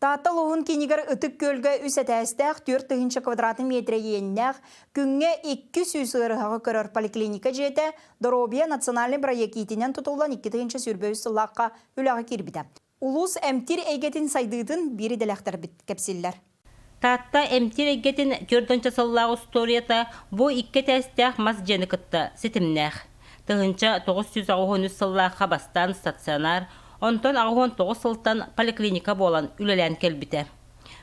Таатта улууһун киинигэр Ытык Күөлгэ үс этээстээх 4000 квадратный метрэ иэннээх, күҥҥэ 200 ыарыһаҕы көрөр поликлиника дьиэтэ Доруобуйа национальнай бырайыак иитинэн тутуллан 2023 сыллаахха үлэҕэ киирбитэ. Улуус эмтиир эйгэтин сайдыытын биир идэлээхтэрбит кэпсииллэр. Таатта эмтиир эйгэтин 4 сыллаах устуоруйата бу икки этээстээх мас дьиэни кытта ситимнээх. 1983 сыллаахха бастаан стационар, онтон 89 сылтан поликлиника буолан үлэлээн кэлбитэ.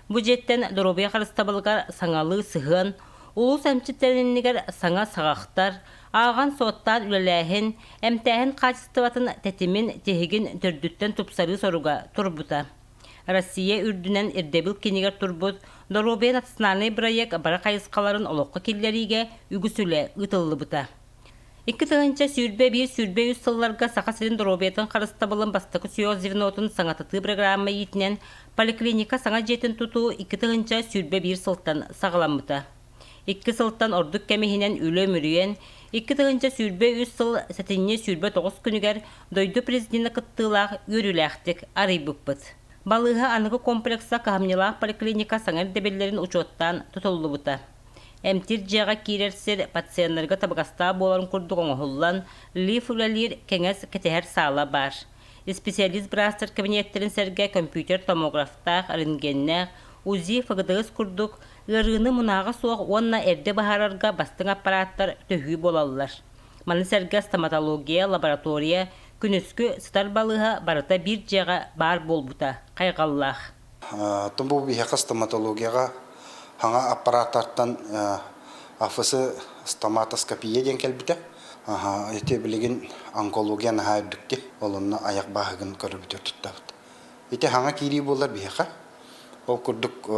Бу дьиэттэн доруобуйа харыстабылыгар саҥалыы сыһыан, улуус эмчиттэрин иннигэр саҥа саҕахтар, ааҕан-суоттаан үлэлээһин, эмтээһин хаачыстыбатын тэтимин, тиһигин төрдүттэн тупсарыы соруга турбута. Россия үрдүнэн ирдэбил кинигэр турбут Доруобуйа национальнай бырайыак бары хайысхаларын олоххо киллэриигэ үгүс үлэ ыытыллыбыта. 2021-23 сылларга Саха сирин доруобуйатын харыстабылын бастакы сүһүөх звенотун саҥатытыы программа иитинэн поликлиника саҥа дьиэтин тутуу 2021 сылтан саҕаламмыта. Икки сылтан ордук кэм иһинэн үлэ үмүрүйэн, 2023 сыл сэтинньи 29 күнүгэр дойду президенэ кыттыылаах үөрүүлээхтик арыйбыппыт. Балыыһа аныгы комплекса кыһамньылаах поликлиника саҥа ирдэбиллэрин учуоттаан тутуллубута. Эмтиир дьиэҕэ киирэр сир пациеннарга табыгастаах буоларын курдук оҥоһуллан, лифт үлэлиир кэҥэс кэтэһэр саала баар. Исписэлиис быраастар кэбиниэттэрин сэргэ компьютер томографтаах, рентгеннээх, УЗИ, ФГДС курдук ыарыыны мунааҕа суох уонна эрдэ быһаарарга бастыҥ аппарааттар төһүү буолаллар. Маны сэргэ стоматология, лаборатория, күнүскү сытар балыыһа барыта биир дьиэҕэ баар буолбута хайҕаллаах. Бу биһиэхэ стоматологияҕа саҥа аппарааттартан АФС стоматоскопия диэн кэлбитэ. Ити билигин онкология наһаа үрдүктэ. Ол онно айах бааһыгын көрөбүтүгэр туттабыт. Ити саҥа киирии буолар биһиэхэ. Ол курдук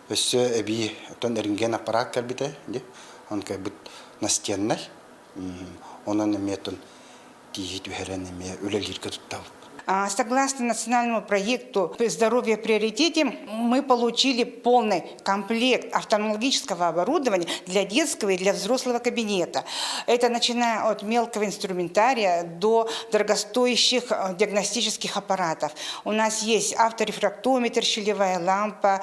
өссө эбии оттон рентген аппараат кэлбитэ дии. Ону кэлбит настеннай. Онон эмиэ оттон тииһи түһэрэн эмиэ үлэлииргэ туттабыт. Согласно национальному проекту «Здоровье в приоритете» мы получили полный комплект офтальмологического оборудования для детского и для взрослого кабинета. Это начиная от мелкого инструментария до дорогостоящих диагностических аппаратов. У нас есть авторефрактометр, щелевая лампа,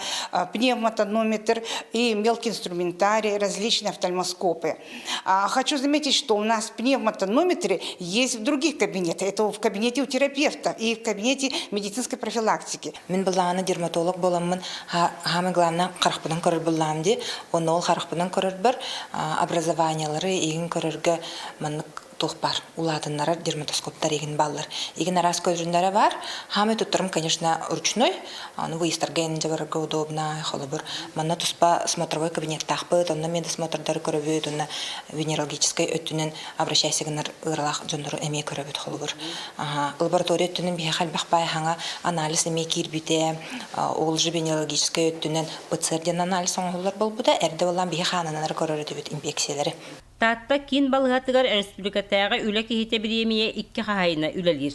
пневмотонометр и мелкий инструментарий, различные офтальмоскопы. Хочу заметить, что у нас пневмотонометры есть в других кабинетах. Это в кабинете у терапевта и в кабинете медицинской профилактики. Мин былааны дерматолог буоламмын самое главное харахпынан көрөр буллаам ди. Онно ол харахпынан көрөрбөр образованиялары игин көрөргө маннык туох бар улаатыннарар дерматоскоптар игин баллар. Игин араас көрүннэрэ бар. Хаамай туттарым, конечно, ручной. Аны выездтарга инде барарга удобно, холобур. Манна туспа смотровой кабинеттаахпыт, онно медосмотрдары көрөбүт, онно венерологическай өттүнэн обращайся гынар ыаралаах дьоннору эмиэ көрөбүт холобур. Лаборатория өттүнэн биһиэхэ элбэх баай хаҥа анализ эмиэ киирбитэ, ол же венерологическай өттүнэн ПЦР диэн анализ оҥоһуллар буолбута, эрдэ буоллаан биһи хаанынан көрөр этибит инфекциялары. Таатта киин балыыһатыгар өрөспүүбүлүкэтээҕи үлэ киһитэ бириэмийэ икки хаһаайына үлэлиир.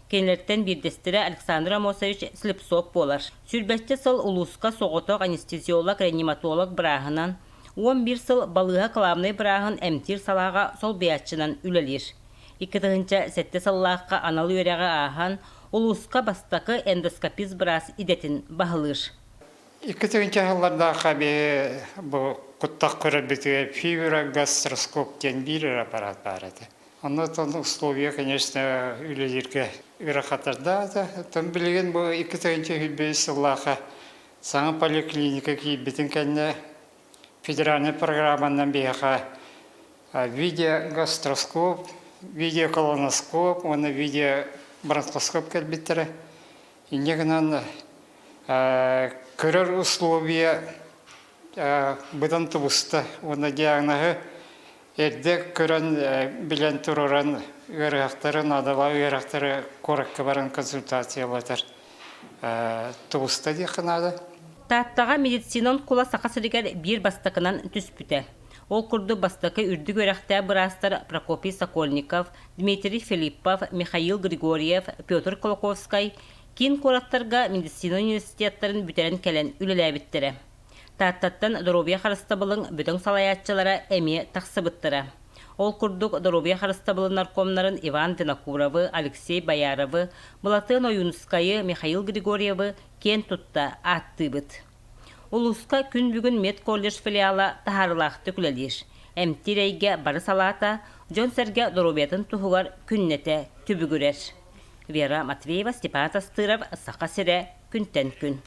Кинилэртэн биирдэстэрэ Александр Амосович Слепцов буолар. Сүүрбэччэ сыл улууска соҕотох анестезиолог-реаниматолог бырааһынан, 11 сыл балыыһа кылаабынай бырааһын эмтиир салааҕа солбуйааччынан үлэлиир. 2007 сыллаахха анал үөрэҕи ааһан, улууска бастакы эндоскопист-быраас идэтин баһылыыр. Икки тыһыынча сыллардаахха биһи бу куттах көрөрбүтүгэр фиброгастроскоп диэн биир эрэ аппарат баар этэ. Онно условия, конечно, үлэлииргэ ыарахаттардаата. Оттон билигин бу 2025 сыллаахха саҥа поликлиника киирбитин кэннэ федеральнай программанан биһиэхэ видеогастроскоп, видеоколоноскоп уонна видеобронхоскоп кэлбиттэрэ. Инньэ гынан көрөр условия быдан тубуста уонна диагноһы эрдэ көрөн билэн тураран ыарыһахтары наадалаах ыарыһахтары куоракка баран консультациялатар тубуста диэххэ наада. Тааттаҕа медицина оҥкула Саха сиригэр биир бастакынан түспүтэ. Ол курдук бастакы үрдүк үөрэхтээх быраастар Прокопий Сокольников, Дмитрий Филиппов, Михаил Григорьев, Петр Кулаковскай киин куораттарга медицина университеттарын бүтэрэн кэлэн үлэлээбиттэрэ. Тааттаттан доруобуйа харыстабылын бөдөҥ салайааччылара эмиэ тахсыбыттара. Ол курдук, доруобуйа харыстабылын наркомнарын Иван Винокуровы, Алексей Бояровы, Былатыан Ойуунускайы, Михаил Григорьевы киэн тутта ааттыыбыт. Улууска күн бүгүн медколледж филиала таһаарыылаахтык үлэлиир. Эмтиир эйгэ бары салаата дьон-сэргэ доруобуйатын туһугар күннэтэ түбүгүрэр. Вера Матвеева, Степан Тастыров, Саха сирэ, күнтэн күн.